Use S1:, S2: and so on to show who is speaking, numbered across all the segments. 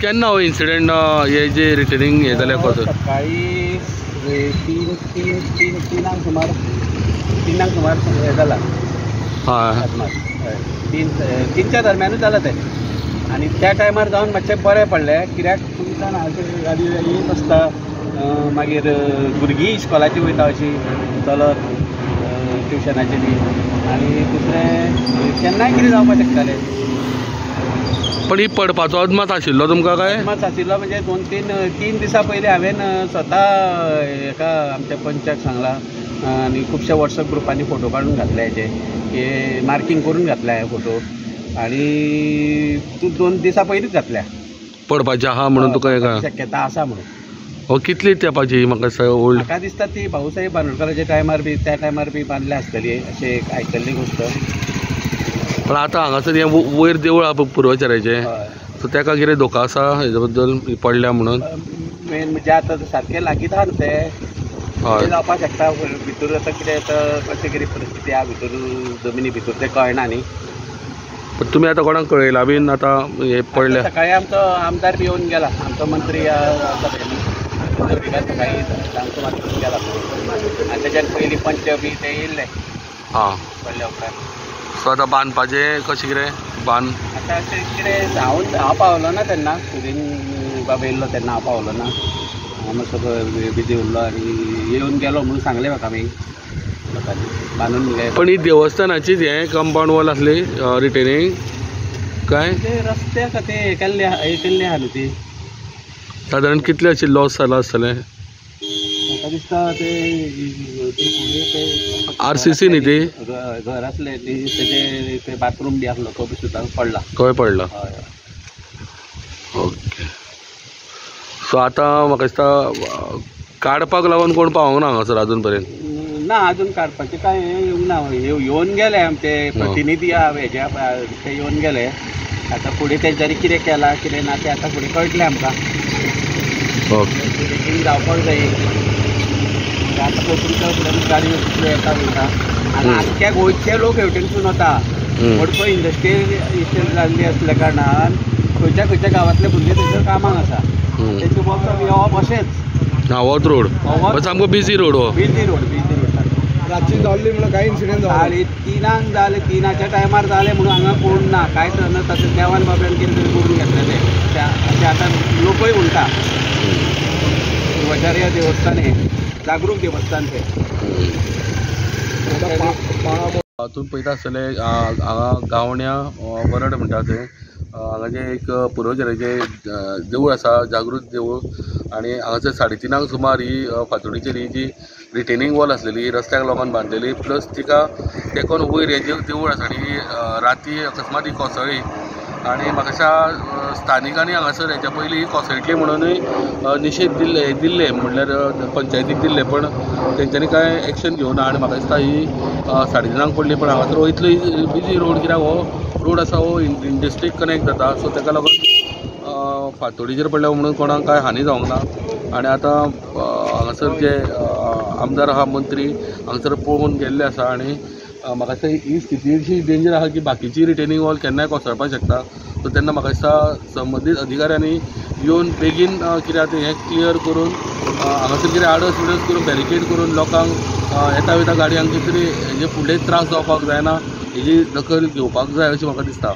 S1: केन्ना हो इन्सिडेंट हे जे रिटेनिंग हे जालें?
S2: सकाळी तीन तीन तीन तिनांक सुमार हें जाला. हय, 3-3च्या दरम्यानूच जाला तें. आनी त्या टायमार जावन मातशें बरें पडलें, कित्याक तुमकां गाडी येत आसता, मागीर भुरगीं इस्कॉलाची वयता अशी चलत ट्युशनाची बी, आनी दुसरें केन्नाय कितें जावपाक शकतालें.
S1: पण ही पडपाचो अदमास आशिल्लो तुमकां काय?
S2: अदमास आशिल्लो म्हणजे 2-3 दिसां पयलीं हांवें स्वता एका आमच्या पंचाक सांगलां आनी खुबश्या वॉट्सएप ग्रुपांनी फोटो काडून घातले हेजे, की मार्कींग करून घातले हांवें फोटो, आनी तूं 2 दिसां पयलींच घातल्या
S1: पडपाचें आहा म्हणून तुका हें
S2: शक्यता आसा म्हणून.
S1: हो, कितली तेंपाची म्हाका ओल्ड?
S2: म्हाका दिसता ती भाऊसाहेब बांदोडकराच्या टायमार बी, त्या टायमार बी बांदल्या आसतली अशें एक आयकल्ली गोश्ट.
S1: पण आतां हांगासर हें वयर देवूळ आहा पुर्वचाराचें, सो तेका कितें धोका आसा हेजे बद्दल पडल्या म्हणून?
S2: मेन म्हणजे आतां सारकें लागींच आहा न्हू तें, जावपाक शकता भितर. आतां कितें आतां कशें कितें परिस्थिती आहा भितर, जमिनी भितर तें कळना न्ही.
S1: पण तुमी आतां कोणाक कळयलां बीन आतां हें पडल्या?
S2: सकाळी आमचो आमदार बी येवन गेला, आमचो मंत्री आसा सकाळी आमचो मातसो गेला, आनी तेच्यान पयलीं पंच बी ते येयल्ले.
S1: हां,
S2: पडल्या उपरांत.
S1: सो आतां बांदपाचें कशें कितें बांद?
S2: आतां अशें कितें हांव पावलो ना तेन्ना, सुरीन बाबा येयल्लो तेन्ना हांव पावलो ना, हांव मातसो बिजी उरलो आनी येवन गेलो म्हणून सांगलें म्हाका मागीर लोकांनी बांदून घे.
S1: पण ही देवस्थानाचीच हें कंपावंड वॉल आसली रिटेनिंग काय?
S2: ते रस्त्या खातीर हें केल्लें आहा न्हू ती.
S1: सादारण कितले अशें लॉस जाला आसतलें?
S2: म्हाका दिसता ते
S1: RCC न्ही ती
S2: घर आसलें तेजे ते बाथरूम बी आसलो तो बी सुद्दां पडला.
S1: तोय पडला.
S2: हय.
S1: ओके. सो आतां म्हाका दिसता काडपाक लागून कोण पावोंक ना हांगासर अजून पर्यंत?
S2: ना, अजून काडपाचें कांय येवंक ना. येवन गेले आमचे प्रतिनिधी हेजे ते येवन गेले. आतां फुडें तेंच्यांनी कितें केलां कितें ना तें आतां फुडें कळटलें आमकां.
S1: ओके,
S2: बेगीन जावपाक जाय. आतां पळय तुमच्या फुडें गाडी येता वयता आनी आख्ख्या गोंयचे लोक हेवटेनसून वता. मडकय इंडस्ट्री जाल्ली आसल्या कारणान खंयच्या खंयच्या गांवांतले भुरगे थंयसर कामाक आसा, तेंचे वचप येवप अशेंच.
S1: ना, होच रोड सामको बिजी रोड. हो
S2: बिजी रोड, बिजी रोड.
S3: रातची जाल्ली म्हणून कांय इन्सिडंट जालो?
S2: 3:30 जाले, 3च्या टायमार जालें म्हणून हांगा कोण ना, कांयच ना. तशें देवान बाबल्यान कितें तरी करून घेतलें तें अशें आतां लोकूय म्हणटा. पूर्वाचार्य देवस्थान हें जागरूक देवस्थान तें.
S1: तुमी पळयता आसतले हांगा गावण्या वरड म्हणटा थंय हांगा जें एक पुर्वचाराचें देवूळ आसा, जागृत देवूळ. आनी हांगासर 3:30 सुमार ही फातोडीचेर ही जी रिटेनिंग वॉल आसलेली रस्त्याक लोकान बांदलेली, प्लस तिका तेकोन वयर हें जें देवूळ आसा आनी राती अकस्मात ही कोसळ्ळी. आनी म्हाका दिसता स्थानिकांनी हांगासर हेच्या पयलीं कोसळटली म्हणूनय निशेध दिल्ले म्हणल्यार पंचायतीक दिल्ले, पण तेंच्यांनी कांय एक्शन घेवना. आनी म्हाका दिसता ही 3:30 पडली, पण हांगासर हो इतलो बिजी रोड, कित्याक हो रोड आसा हो इंडस्ट्रीक कनेक्ट जाता. सो तेका लागून फातोडीचेर पडल्या म्हणून कोणाक कांय हानी जावंक ना. आनी आतां हांगासर जे आमदार आहा, मंत्री हांगासर पळोवन गेल्ले आसा. आनी म्हाका दिसता ही स्थिती अशी डेंजर आहा की बाकीची रिटेनिंग वॉल केन्नाय कोसळपाक शकता. सो तेन्ना म्हाका दिसता संबंदीत अधिकाऱ्यांनी येवन बेगीन कितें आतां हें क्लियर करून हांगासर कितें आडस बिडस करून बॅरिकेड करून लोकांक येता वयता गाडयांक कितें तरी हेजे फुडें त्रास जावपाक जायना हेजी दखल घेवपाक जाय अशें म्हाका दिसता.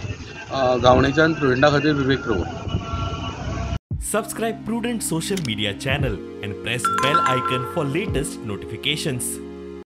S1: गावणेच्यान प्रुडंटा खातीर Vivek Prabhu.
S4: Subscribe Prudent social media channel and press bell icon for latest notifications.